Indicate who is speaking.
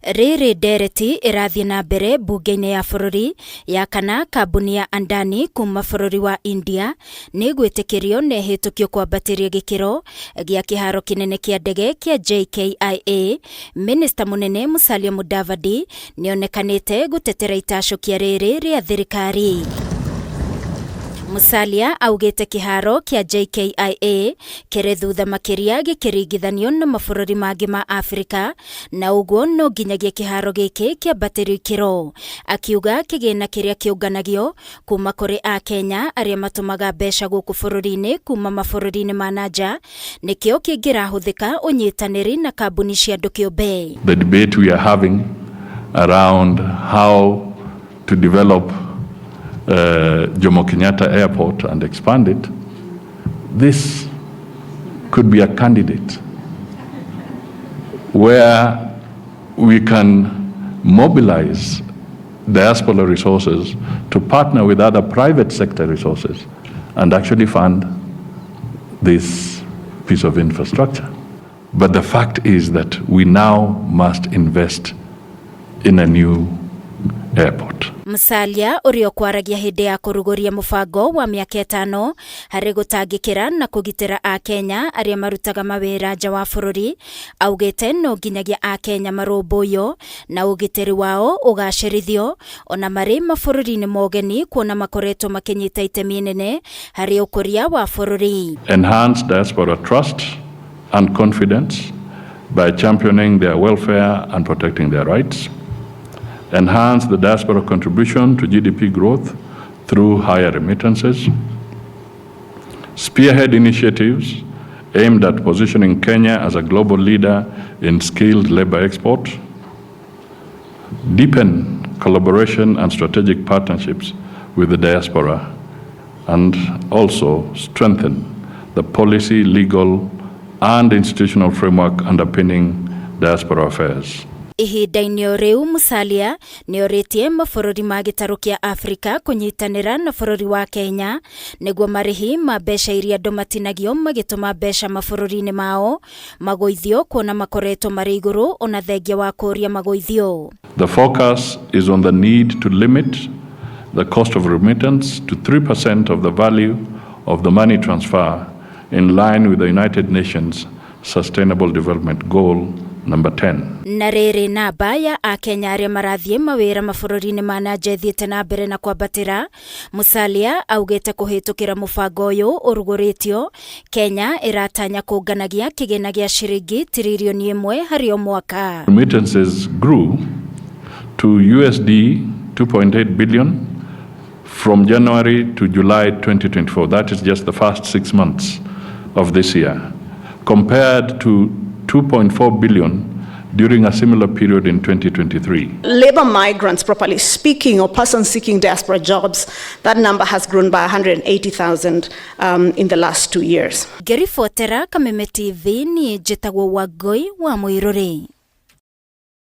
Speaker 1: Rĩrĩ ndereti ĩrathiĩ na mbere mbunge-inĩ ya bũrũri ya kana kambuni ya Adani kuma bũrũri wa India nĩ ĩgwĩtĩkĩrio na ĩhĩtũkio kwambatĩria gĩkĩro gĩa kĩharo kĩnene kĩa ndege kĩa JKIA. Minista mũnene Musalia Mudavadi nĩonekanĩte gũtetera itacũkia rĩrĩ rĩa thirikari. Musalia augĩte kĩharo kĩa JKIA kĩrĩ thutha makĩria gĩkĩringithanio na mabũrũri mangĩ ma Afrika, na ũguo no nginyagia kĩharo gĩkĩ kĩambatĩrio ikĩro. Akiuga kĩgĩna kĩrĩa kĩũnganagio kuma kũrĩ Akenya arĩa matũmaga mbeca gũkũ bũrũri-inĩ kuma mabũrũri-inĩ ma na nja nĩkĩo kĩngĩrahũthĩka ũnyitanĩri na kambuni cia andũ kĩũmbe.
Speaker 2: The debate we are having around how to develop Jomo Kenyatta Airport and expand it, this could be a candidate where we can mobilize diaspora resources to partner with other private sector resources and actually fund this piece of infrastructure. But the fact is that we now must invest in a new airport.
Speaker 1: Musalia ũrĩa ũkwaragia hĩndĩ ya kũrugũria mũbango wa mĩaka 5 harĩ gũtangĩkĩra na kũgitĩra Akenya arĩa marutaga mawĩra nja wa bũrũri, augĩte no nginyagia Akenya marũmbũiyo na ũgitĩri wao ũgacĩrithio ona marĩ mabũrũri-inĩ mogeni, kuona makoretwo makĩnyita itemi nene harĩ ũkũria wa bũrũri.
Speaker 2: Enhance diaspora trust and confidence by championing their welfare and protecting their rights. Enhance the diaspora contribution to GDP growth through higher remittances. Spearhead initiatives aimed at positioning Kenya as a global leader in skilled labor export. Deepen collaboration and strategic partnerships with the diaspora, and also strengthen the policy, legal, and institutional framework underpinning diaspora affairs.
Speaker 1: Ihinda-inĩ o rĩu, Musalia nĩ orĩtie mabũrũri ma gĩtarũ kĩa Afrika kũnyitanĩra na bũrũri wa Kenya nĩguo marĩhi ma mbeca iria andũ matinagio magĩtũma mbeca mabũrũri-inĩ mao magũithio, kuona makoretwo marĩ igũrũ ona thengia wa kũũria magũithio.
Speaker 2: The focus is on the need to limit the cost of remittance to 3% of the value of the money transfer, in line with the United Nations Sustainable Development Goal number 10.
Speaker 1: Na rĩrĩ namba ya Akenya arĩa marathiĩ mawĩra mabũrũri-inĩ ma na nja ĩthiĩte na mbere na kwambatĩra, Musalia augĩte kũhĩtũkĩra mũbango ũyũ ũrugũrĩtio, Kenya ĩratanya kũnganagia kĩgĩna gĩa ciringi tiririoni 1 harĩ o mwaka.
Speaker 2: Remittances grew to USD 2.8 billion from January to July 2024. That is just the first 6 months of this year, compared to 2.4 billion during a similar period in 2023.
Speaker 3: Labor migrants, properly speaking, or persons seeking diaspora jobs, that number has grown by 180,000 in the last 2 years.
Speaker 1: Ngĩribotera Kameme TV, niĩ njĩtagwo Wangũi wa Mũirũrĩ.